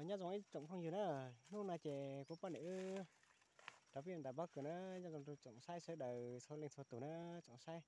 Nyob zoo ib tsoom phooj ywg na, hnub no ces kuv poj niam wb rov pib ntais pob kws na, nyob zoo rau tsoom saib sawv daws txhua leej txhua tus na, tsoom saib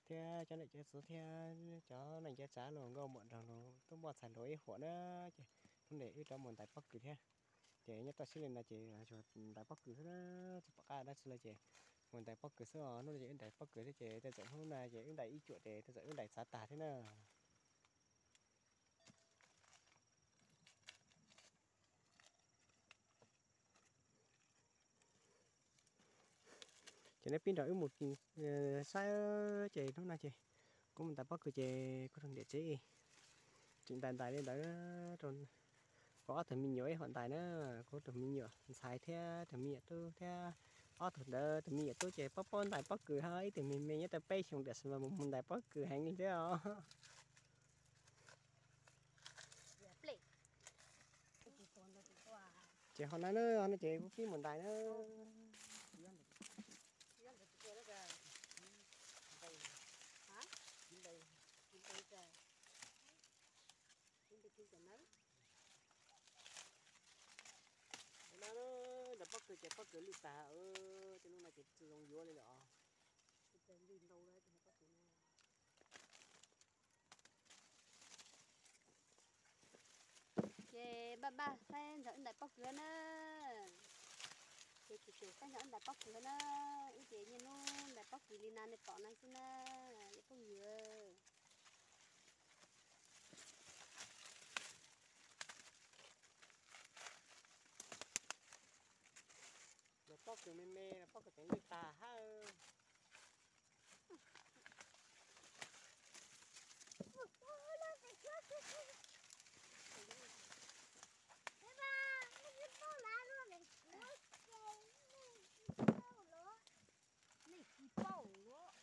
thiab cov niam cov txiv thiab cov neej cov tsav los nkauj muam nraug nus tub npoj ntxhais hluas ib huam na, ces hnub no wb rov mus ntais pob kws thiab. Ces nyob toj siab li no ces ntais pob kws xwb na, tsis pom qab dab tsi li ces mus ntais pob kws xwb os. Hnub no ces wb ntais pob kws thiab ces tej zaum hnub no ces wb ntais ib cuam ces tej zaum wb ntais txav tag thiab na. Ces nej pib nrog wb mus saib, ces hnub no ces kuv mus ntais pob kws ces kuv rau ntiam tsev tseem ntais ntais li ntawd rau kuv ob tug me nyuam ib huam ntais na, kuv tus me nyuam ntxhais thiab tus me nyuam tub thiab ob tug ntawd tus me nyuam tub ces paub paub ntais pob kws ho ib tug me me nyob tau peb xyoos tiam sis mas mus mus ntais pob kws heev li thiab os. Ces ho no na, ho no ces kuv pib mus ntais na. Ntais pob kws ces pob kws lwj tag, tej hnub no ces tsis zoo yuav li lawm os. Ces npaj npaj saib nrog wb ntais pob kws na. Ces tseem tseem saib nrog wb ntais pob kws na. Wb ces niaj hnub ntais pob kws li no nej pom no xwb na, cov phooj ywg. Ntais pob kws me me, pob kws tseem lwj tag hab. Nej tsis paub los.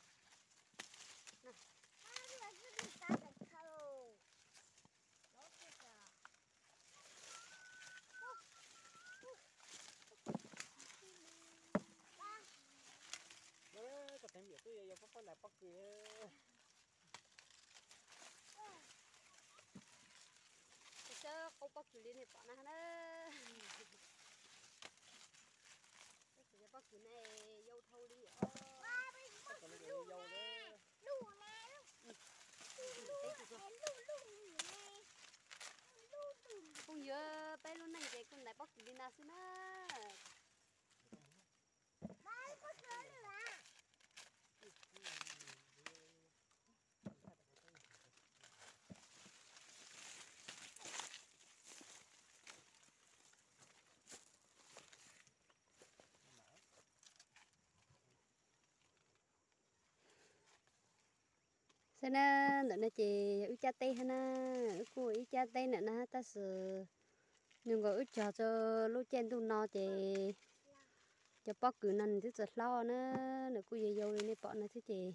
Koj teev npiam twb yog pob pob ntais pob kws. Saib qub pob kws li nej pom na na. Pob kws ne yau dhau li os. Phooj ywg, peb lub neej ces kuj ntais pob kws li no xwb na. Saib na, ntawm no ces yog wb cab teb hab na, wb kuj ua ib cab teb ntawm no hab tab sis nws nkaus wb cog txog lub caij ntuj no ces cov pob kws no nws twb txawm hlob na, nws kuj yau yau li nej pom no thiab ces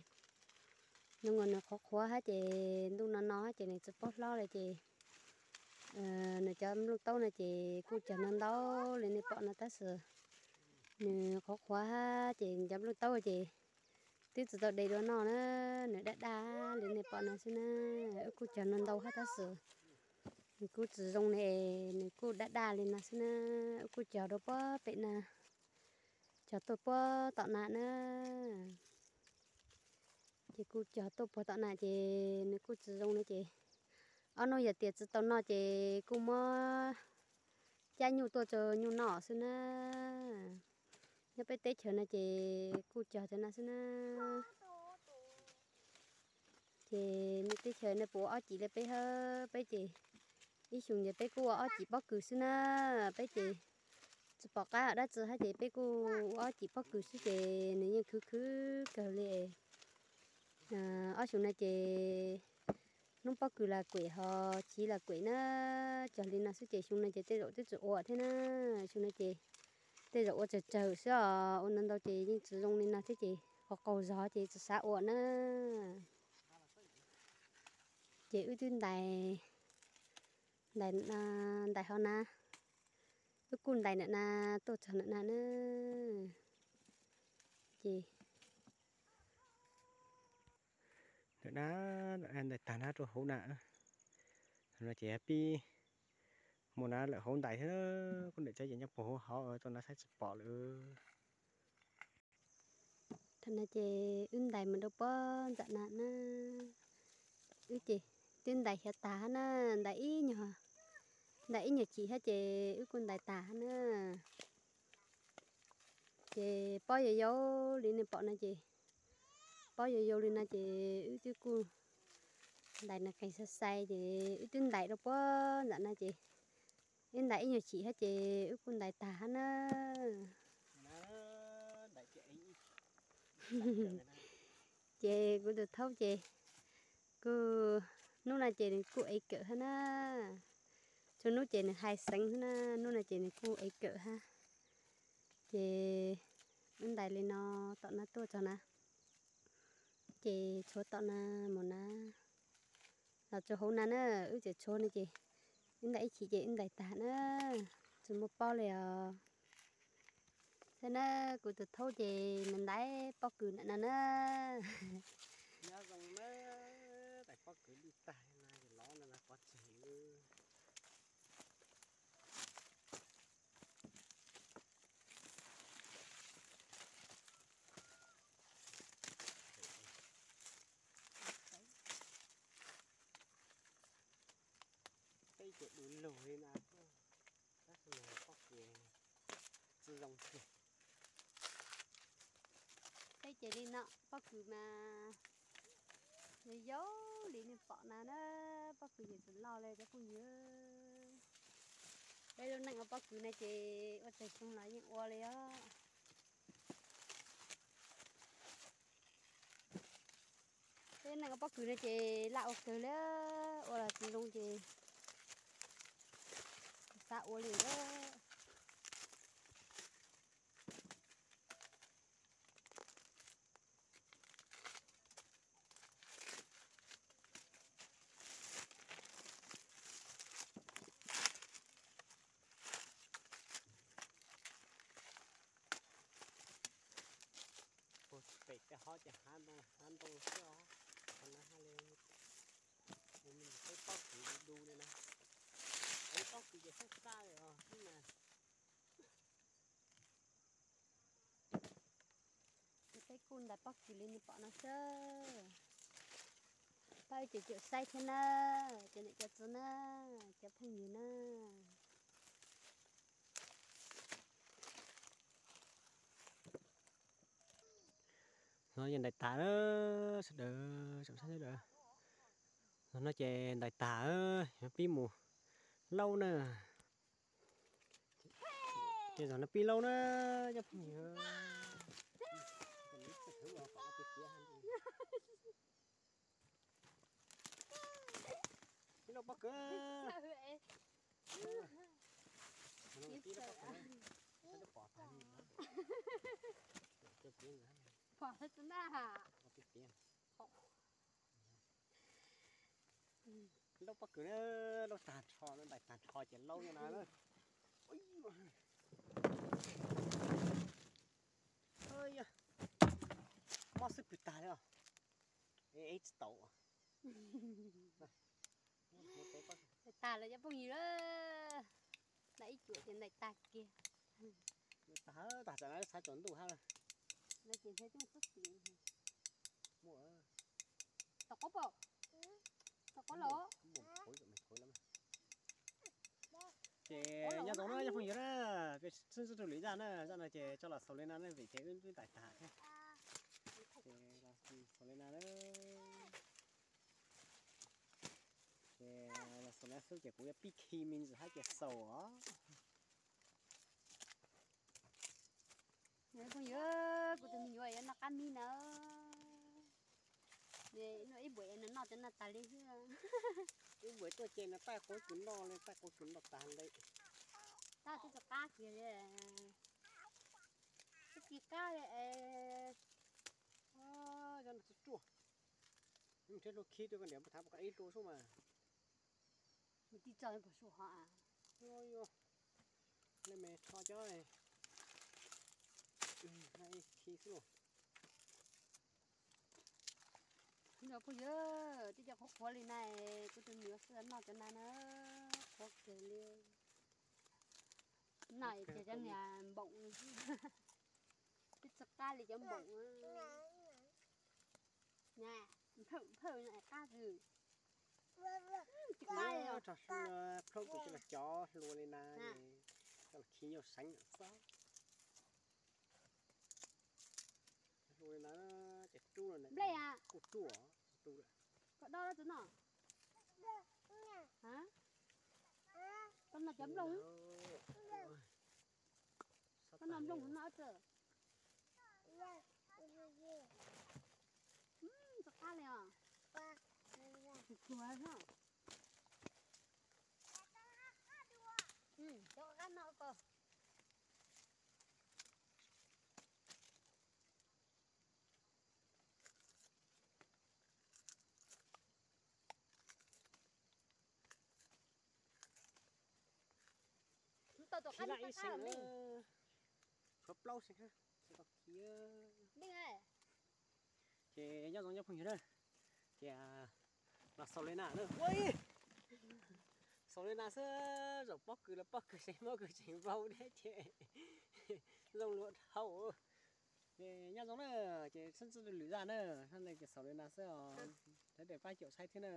nws nkaus nws qhuav qhuav hab ces ntuj no no hab ces nws tsis paub hlob li ces nws cov nplooj taub no ces kuj cog ntau ntau li nej pom no tab sis nws qhuav qhuav hab ces cov nplooj taub ces twb tsis tau de dua noj na, nws daj daj li nej pom no xwb na. Wb kuj cog ntau ntau hab tab sis nws kuj tsis zoo li, nws kuj daj daj li no xwb na. Wb kuj cog dua puag pem na, cog tuaj puag tom na na. Ces kuj cog tuaj puag tom na ces nws kuj tsis zoo li ces ob hnub yog tias tsis tau noj ces kuj muab cab nyuj tuaj rau nyuj noj xwb na. Nyob peb teb chaws no ces kuj cog cov no xwb na. Ces nej teb chaws nej puas ua ob cim li peb hab? Peb ces ib xyoo ces peb kuj ua ob cim pob kws xwb na. Peb ces tsis pom qab dab tsi hab ces peb kuj ua ob cim pob kws xwb ces nws yeej khwv khwv kawg li. Ob xyoo no ces hnub pob kws los kuem ho chiv los kuem na, cog li no xwb ces xyoo no ces tej zaum twb tsis ua thiab na. Xyoo no ces tej zaum ua tsawg tsawg xwb os, ua ntau ntau ces yeej tsis zoo li no thiab ces qaug qaug zog ces tsis xav ua na. Ces wb twb ntais, ntais, ntais ho na, wb kuj ntais ntawm na, tuaj txog ntawm na na. Ces ntawm na, ntais tag na rau hauv na. No ces pib Mus na lawm hauv ntais thiab, kuj ntawm tsob ces nyob puag hauv hauv, tau na saib tsis pom lawm. Thaum no ces wb ntais mus rau puag nram na na. Wb ces twb ntais xyov tag hab na, ntais ib nyuag, ntais ib nyuag chim hab ces wb kuj ntais tag hab na. Ces pob yau yau li nej pom no ces, pob yau yau li no ces wb twb kuj ntais nws qees sai sai ces wb twb ntais rau puag nram no ces wb ntais ib nyuag chim hab ces wb kuj ntais tag hab na. Ces kuv tus thaub ces kuj, hnub no ces nws kuj ev kawm hab na. Txhua hnub ces nws hais xeev hab na, hnub no ces nws kuj ev kawm hab. Ces wb ntais li no tom no tuaj txog na. Ces tshuav tom na mus na, los txog hauv na na, wb tseem tshuav no ces wb ntais ib chim ces wb ntais tag na, tsis muaj pob li os. Saib na, kuv tus thaub ces nws ntais pob kws ntawm no na. Nyob zoo na, ntais pob kws lwj tag no ces lov no pov tseg. Peb ces du lug li no, tab sis pob kws tsis zoo tiag. Peb ces li no, pob kws mas yau yau li nej pom na na, pob kws ces tsis loj li cov phooj ywg. Peb lub neej ua pob kws no ces ua tag xyoo los yeej ua li os. Peb neej ua pob kws no ces laj ua kawg li, ua los tsis zoo ces tsis xav ua li lawm. Pem tej hov ces hav ntoo, hav ntoo xwb os. Qhov no haj li, peb pob kws du du li na. Peb pob kws ces sab sab li os xwb mas. Peb kuj ntais pob kws li nej pom no xwb. Pab ib ces caum saib thiab na, cov niam cov txiv na, cov phooj ywg na. No yog ntais tag na, sawv daws, tsoom saib sawv daws. No ces ntais tag, yuav pib mus laub na. Ces zaum no pib laub na, cov phooj ywg. Pib laub pob kws. Laub pob kws na, laub tag nrho, laub tag nrho ces laub no na. Mob xwb pwg tag li os. Ev tsis tau. Tag lawm cov phooj ywg, ntais ib cuam ces ntais tag kiag. Tag, tag tsam no xav tsaus ntuj hab. Tau qab pom, tau qab los. Ces nyob zoo na cov phooj ywg na, peb sib ntsib rau lwm zaj na, zaj no ces tso los xaus li no na vim ces wb twb ntais tag thiab. Ces los xaus li no na. Ces los xaus li no xwb ces kuv yuav pib khi me ntsis hab ces xaus os. Phooj ywg, kuv tus me nyuam yuav noj qab mis na. Noj ib npuas es nws noj cov no tas li xwb. Ib npuas tuaj ces nws taij quav kws noj li, taij quav kws noj tas li. Tab twb tsis qab kiag li. Twb tsis qab li es. Cov no tsis ruaj. Nrhiav hlua khi rau koj niam, thav puas qab ib rau sub mas. Mus tij tso puas sub hov. Le me rho cov khi xwb los. Phooj ywg, twb cov qhuav qhuav li na, kuv tus me nyuam xwb noj cov na na, qhuav kawg li. No ces cov niag npoom, twb tsis qab li cov npoom. Phawj phawj qab twg. Tsis qab li os. Plaub tus coj los cov hlua li na, coj los khi nyuj seev xwb. Hlua li na, ces rub, nplej kuj rub, rub lawm. Kom do lawm tsis no. Koj no cov nplooj, koj no nplooj no tsis. Tsis qab li os. Tsis tsuag no. Cov qab no ko. Khi laj ib xeem, tshuav plaub xeem. Ces nyob zoo nyob phooj ywg na, ces los xaus li na, xaus li na xwb, zaum pob kws los pob kws seev, pob kws seev vau thiab ces zoo luag dhau. Ces nyob zoo na, ces sib ntsib lwm zaj na, hnub no ces xaus li na xwb os, sawv daws pab caum saib thiab na.